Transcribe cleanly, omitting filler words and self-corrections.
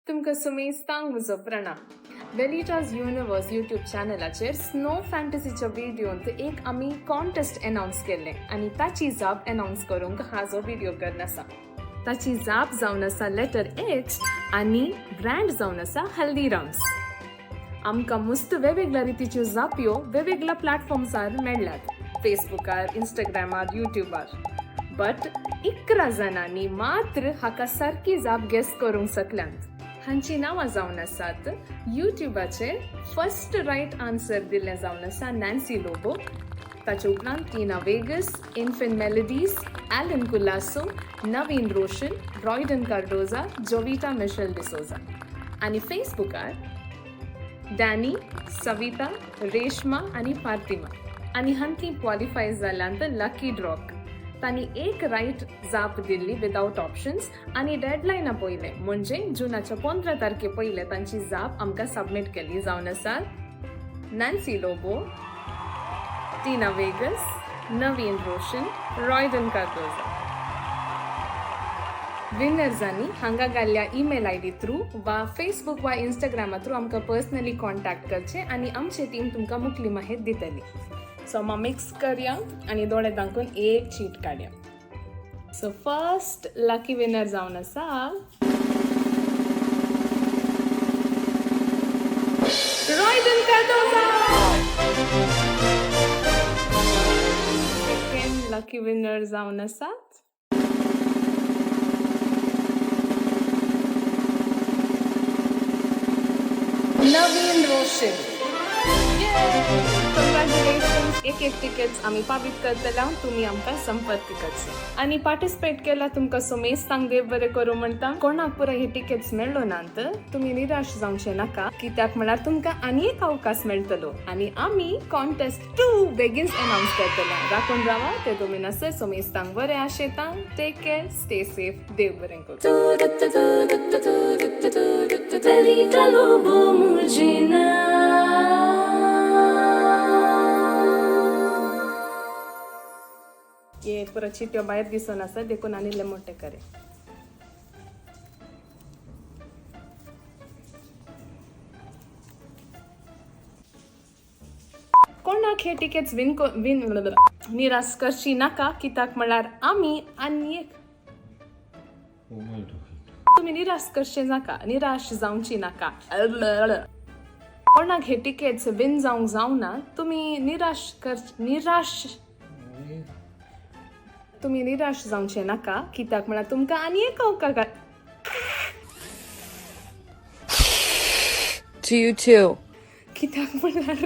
तुमकां सुमेस्तांक म्हजो प्रणाम. वेलिटाज युनिवर्स यूट्यूब चॅनलाचेर स्नो फॅन्टसीच्या व्हिडियोंत एक आमी कॉन्टेस्ट अनावन्स केल्लें आनी ताची जाप अनावन्स करूंक हाजो व्हिडियो करन आसा. ताची जाप जावन आसा लेटर एच आनी ब्रँड जावन आसा हल्दीराम्स. आमकां मस्त वेगवेगळ्या रितीच्यो जापयो वेगवेगळ्या प्लॅटफॉर्म्सार मेळ्ळ्यात, फेसबुकार, इंस्टाग्रामार, युट्यूबार. बट 11 जाणांनी मात्र हाका सारकी जाप गेस करूंक शकल्यांत. हांची नांवां जावन आसात, युट्यूबाचेर फर्स्ट रायट आन्सर दिल्लें जावन आसा नॅन्सी लोबो, ताचे उपरांत टिना वेगस, इन्फिन मेलडीज, ॲलन कुलासो, नवीन रोशन, रॉयडन कार्डोजा, जोविटा मिशेल डिसोजा आनी फेसबुकार डॅनी, सविता, रेश्मा आनी फातिमा. आनी हांतली क्वॉलिफाय जाल्यांत लकी ड्रॉक तांणी एक रायट जाप दिल्ली विदावट ऑप्शन्स आनी डेडलायना पयलें, म्हणजे जुनाच्या 15 तारखे पयलें तांची जाप आमकां सबमीट केल्ली जावन आसा नॅन्सी लोबो, टिना वेगस, नवीन रोशन, रॉयडन कार्दोजा. विनर्सांनी हांगा घाल्ल्या ईमेल I D through वा फेसबूक वा इंस्टाग्रामा थ्रू आमकां पर्सनली कॉन्टॅक्ट करचें आनी आमचे टीम तुमकां मुखली माहिती दितली. सो आमी मिक्स करया आनी दोळे दाखोवन एक चीट काडया. सो फर्स्ट लकी विनर जावन आसा रॉयडन कार्दोजा. सेकंड लकी विनर जावन आसात नवीन रोशन. कंग्रॅच्युलेशन. एक एक टिकेट्स आमी पावीत करतले, तुमी आमकां संपर्क करचे आनी पार्टिसिपेट केला तुमकां सुमेस्तांक देव बरें करूं म्हणटा. कोणाक पुराय हे टिकेट्स मेळ्ळो ना तर तुमी निराश जावचे नाका, कित्याक म्हळ्यार तुमकां आनी एक अवकाश मेळटलो आनी आमी कॉन्टेस्ट 2 बेगीनच अनावन्स करतले. राखून रावा ते तुमी नासर. सुमेस्तांक बरें आशेता. टेक केअर, स्टे सेफ, देव बरें करूं. Velita Lobo Murgina. हे पुरो चिट्यो भायर दिसून आसा देखून आनी इल्ले मोटे करे. कोणाक हे टिकेट्स विन विन निराश करची नाका, कित्याक म्हळ्यार आमी आनी एक तुमी निराश करचे नाका, निराश जावची नाका. कोणाक हे टिकेट्स विन जावंक जावना, तुमी निराश कर निराश तुमी निराश जावचे नाका, कित्याक म्हळ्यार तुमकां आनी एक अवकाश To you too. कित्याक म्हळ्यार